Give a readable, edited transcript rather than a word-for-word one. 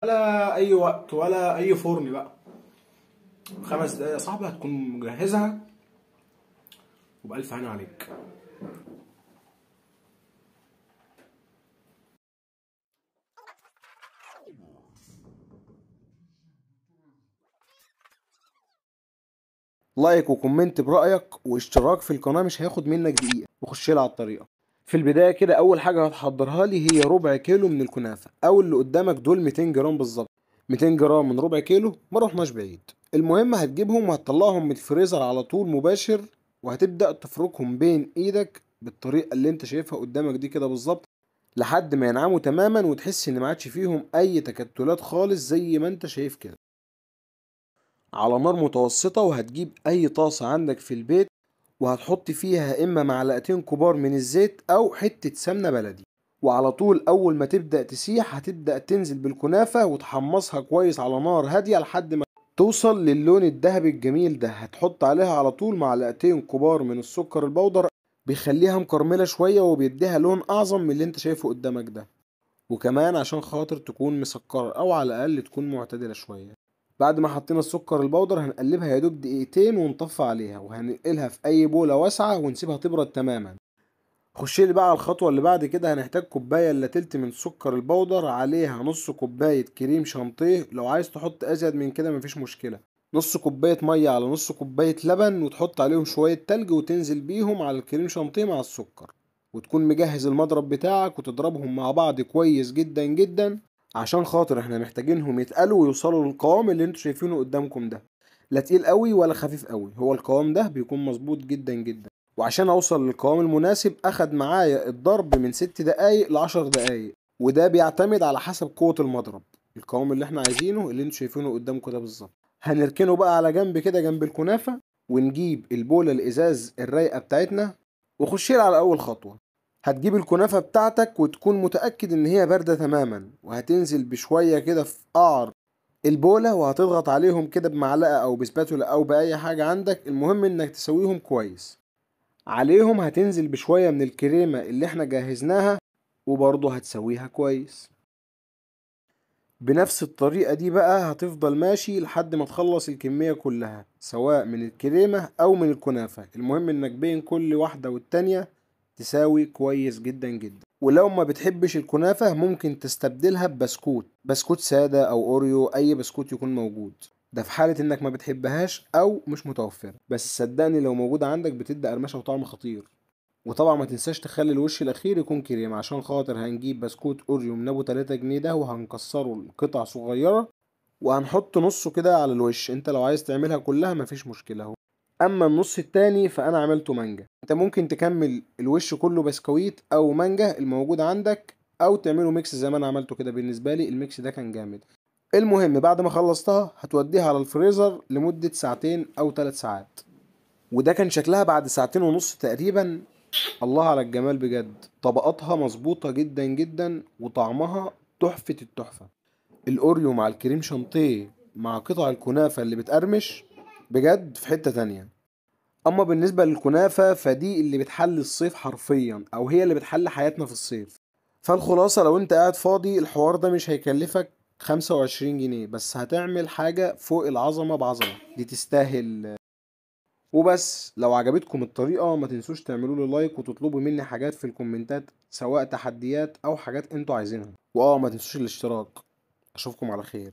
ولا اي وقت ولا اي فرن بقى. 5 دقايق يا صاحبي هتكون مجهزها، وبألف هنا عليك. like و comment برأيك واشتراك في القناة مش هياخد منك دقيقة، وخش لي على الطريقة. في البداية كده أول حاجة هتحضرها لي هي ربع كيلو من الكنافة، أو اللي قدامك دول 200 جرام بالظبط. 200 جرام من ربع كيلو، ما رحناش بعيد. المهم هتجيبهم وهتطلعهم من الفريزر على طول مباشر، وهتبدأ تفركهم بين ايدك بالطريقة اللي انت شايفها قدامك دي كده بالظبط، لحد ما ينعموا تماما وتحس ان ما عادش فيهم اي تكتلات خالص زي ما انت شايف كده. على نار متوسطة، وهتجيب اي طاسة عندك في البيت وهتحط فيها اما معلقتين كبار من الزيت او حتة سمنة بلدي، وعلى طول اول ما تبدأ تسيح هتبدأ تنزل بالكنافة وتحمصها كويس على نار هادية لحد ما توصل للون الذهبي الجميل ده. هتحط عليها على طول معلقتين كبار من السكر البودر، بيخليها مكرملة شوية وبيديها لون اعظم من اللي انت شايفه قدامك ده، وكمان عشان خاطر تكون مسكرة او على الاقل تكون معتدلة شوية. بعد ما حطينا السكر البودر هنقلبها يا دوب دقيقتين ونطفي عليها، وهننقلها في اي بولة واسعة ونسيبها تبرد تماما. خش لي بقى على الخطوة اللي بعد كده. هنحتاج كوباية الا تلت من سكر البودر، عليها نص كوباية كريم شانتيه، لو عايز تحط ازيد من كده مفيش مشكلة، نص كوباية مية على نص كوباية لبن، وتحط عليهم شوية تلج وتنزل بيهم على الكريم شانتيه مع السكر، وتكون مجهز المضرب بتاعك وتضربهم مع بعض كويس جدا جدا، عشان خاطر احنا محتاجينهم يتقلوا ويوصلوا للقوام اللي انتوا شايفينه قدامكم ده، لا تقيل قوي ولا خفيف قوي، هو القوام ده بيكون مظبوط جدا جدا. وعشان اوصل للقوام المناسب اخد معايا الضرب من 6 دقايق ل10 دقايق، وده بيعتمد على حسب قوة المضرب. القوام اللي احنا عايزينه اللي انتوا شايفينه قدامكم ده بالظبط. هنركنه بقى على جنب كده جنب الكنافة، ونجيب البولة الازاز الرايقة بتاعتنا، وخشي على اول خطوة. هتجيب الكنافة بتاعتك وتكون متأكد ان هي باردة تماما، وهتنزل بشوية كده في قعر البولة، وهتضغط عليهم كده بمعلقة او بسباتولا او بأي حاجة عندك، المهم انك تسويهم كويس. عليهم هتنزل بشوية من الكريمة اللي احنا جهزناها، وبرضه هتسويها كويس. بنفس الطريقة دي بقى هتفضل ماشي لحد ما تخلص الكمية كلها، سواء من الكريمة او من الكنافة، المهم انك بين كل واحدة والتانية تساوي كويس جدا جدا. ولو ما بتحبش الكنافة ممكن تستبدلها ببسكوت، بسكوت سادة او اوريو، اي بسكوت يكون موجود، ده في حالة انك ما بتحبهاش او مش متوفرة، بس صدقني لو موجودة عندك بتدي قرمشة وطعم خطير. وطبعا ما تنساش تخلي الوش الاخير يكون كريم، عشان خاطر هنجيب بسكوت اوريو من ابو 3 جنيه ده وهنكسره لقطع صغيرة وهنحط نصه كده على الوش، انت لو عايز تعملها كلها مفيش مشكلة اهو. اما النص التاني فانا عملته مانجا، انت ممكن تكمل الوش كله بسكويت او مانجا الموجود عندك، او تعمله mix زي ما انا عملته كده. بالنسبة لي ال mix ده كان جامد. المهم بعد ما خلصتها هتوديها على الفريزر لمدة 2 أو 3 ساعات، وده كان شكلها بعد 2.5 ساعة تقريبا. الله على الجمال بجد، طبقاتها مظبوطة جدا جدا وطعمها تحفة التحفة. الأوريو مع الكريم شانتيه مع قطع الكنافة اللي بتقرمش بجد في حتة تانية. أما بالنسبة للكنافة فدي اللي بتحل الصيف حرفيا، أو هي اللي بتحل حياتنا في الصيف. فالخلاصة لو انت قاعد فاضي الحوار ده مش هيكلفك 25 جنيه، بس هتعمل حاجة فوق العظمة بعظمة، دي تستاهل. وبس لو عجبتكم الطريقة ما تنسوش تعملوا لي like وتطلبوا مني حاجات في الكومنتات، سواء تحديات او حاجات انتوا عايزينها، واه ما تنسوش الاشتراك. اشوفكم على خير.